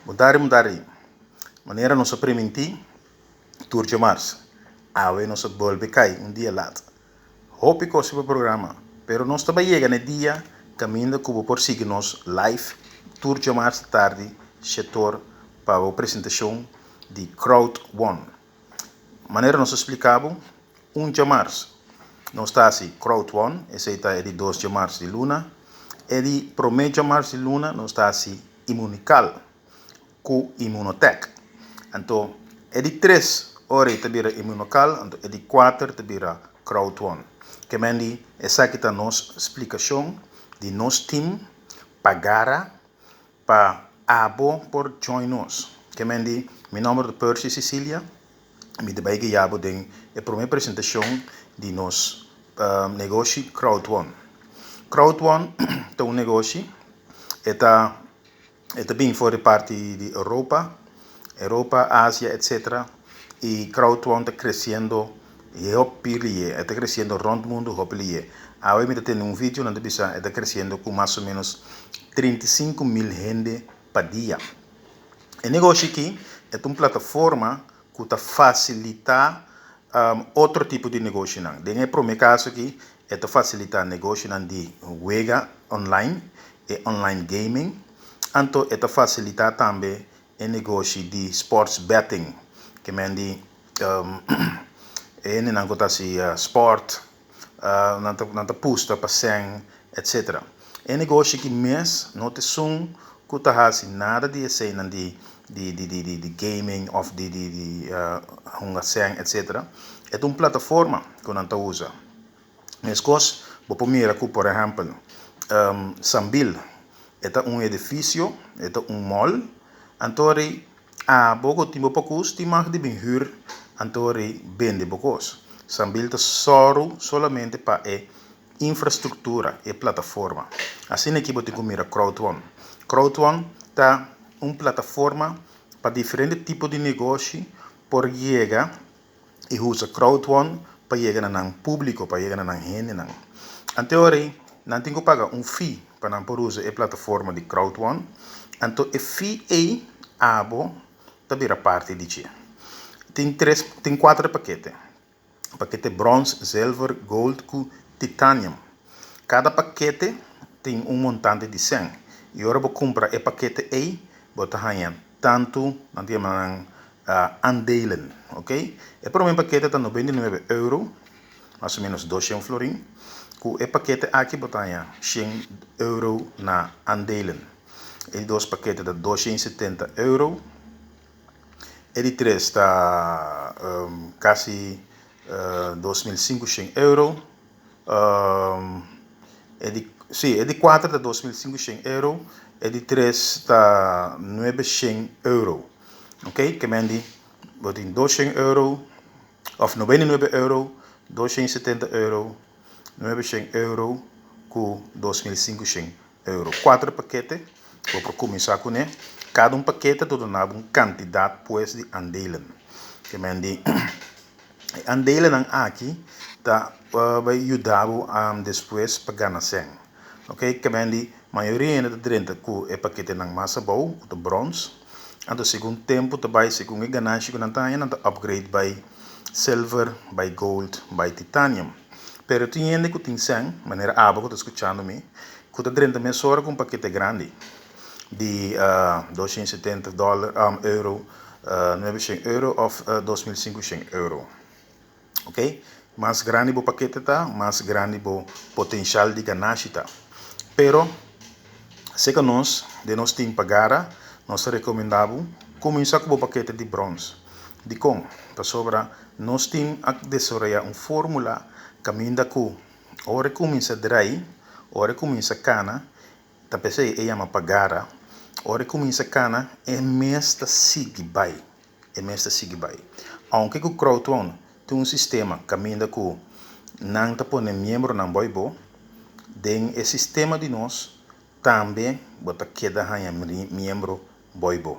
Bon tardi, bon tardi. Manera nos a primintí, tur djamars. Awe nos a bolbe kai un dia lat. Hopi kos riba programa, pero nos ta bai yega na e dia kaminda ku bo por sigui nos live tur djamars tardi shetor pa bo presentashon di Crowd One. Manera nos a splika bo, un djamars nos ta hasi Crowd One, esei ta e di dos djamars di luna. E di promé djamars di luna nos ta hasi Immunical ku Immunotec. Anto e di tres ora ei ta bira Immunocal, anto e di kuater ta bira Crowd One. Ke men di esaki ta nos splikashon di nos team pa gara pa abo por join nos. Ke men di mi nòmber ta Percy Cecilia, mi ta bai guia bo den e promé presentashon di nos negoshi Crowd One. Crowd One ta un negoshi, e ta e ta bin for di parti di Europa, Europa, Asia, etcetera. I Crowd One ta kresiendo hopi lihe, e ta kresiendo rònt mundu hopi lihe. Awe mi ta tende un video nan ta bisa e ta kresiendo ku mas o ménos 35,000 hende pa dia. E negoshi aki e ta un plataforma ku ta fasilitá otro tipo di negoshinan. Den e promé kaso aki e ta fasilitá negoshinan di wega online, e online gaming. Anto e ta fasilitá tambe e negoshi di sports betting, ke men di e hendenan ku ta hasi sport, nan ta pusta pa sèn, etcetera. E negoshi aki mes no ta esun ku ta hasi nada di eseinan di gaming òf di hunga sèn, etcetera. E ta un plataforma ku nan ta usa. Meskos bo por mira ku por ehèmpel Sambil e ta un edifisio, e ta un mall, anto rei abo ku tin bo pakus tin mag di bin hür anto rei bende bo kos. Sambil ta sòru solamente pa e infrastruktura, e plataforma. Asina aki bo tin ku mira Crowd One. Crowd One ta un plataforma pa diferente tipo di negoshi por yega i usa Crowd One pa yega na nan públiko, pa yega na nan hendenan. Anto ora ei nan tin ku paga un fee pa nan por usa e plataforma di Crowd One. Anto e fee ei abo ta bira parti di dje. Tin tres, tin kuater pakete. Pakete brons, zilver, gold ku titanium. Kada pakete tin un montante di sèn. I ora bo kumpra e pakete ei, bo ta haña tantu, nan ta yama nan aandelen, ok. E promé pakete ta 99 euro, mas o ménos 200 florin. Ku e pakete aki bo ta haña 100 euro na aandelen. E di dos pakete ta 270 euro. E di tres ta kasi 2500 euro. E di, sí, e di kuater ta 2500 euro. E di tres ta 900 euro. Ok, ke men di bo tin 200 euro òf 99 euro, 270 euro, 900 euro ku 2500 euro. Kuater pakete, bo por kuminsá kuné. Kada un pakete ta duna bo un kantidat pues di aandelen. Ke men di e aandelennan aki ta bai yuda bo despues pa gana sèn. Ok, ke men di mayoria hende ta drenta ku e paketenan mas abou, ku ta brons. Anto segun tempu ta bai, segun e ganashi ku nan ta haña, nan ta upgrade bai silver, bai gold, bai titanium. Pero tin hende ku tin sèn, manera abo ku ta skuchando mi, ku ta drenta mesora ku un pakete grandi di 270 dòler, euro, 900 euro òf 2500 euro. Ok? Mas grandi bo pakete ta, mas grandi bo potensial di ganashi ta. Pero, serka nos, den nos team Pagara, nos ta rekomendá bo kuminsá ku bo pakete di brons. Dikon? Pasobra nos team a desaroyá un fórmula kaminda ku ora e kuminsá drai, ora e kuminsá kana, ta p'esei e yama Pagara, ora e kuminsá kana, e mes ta sigui bai. E mes ta sigui bai. Aunke ku Crowd One tin un sistema kaminda ku nan ta pone miembronan boi bo, den e sistema di nos tambe bo ta keda haña miembro boi bo.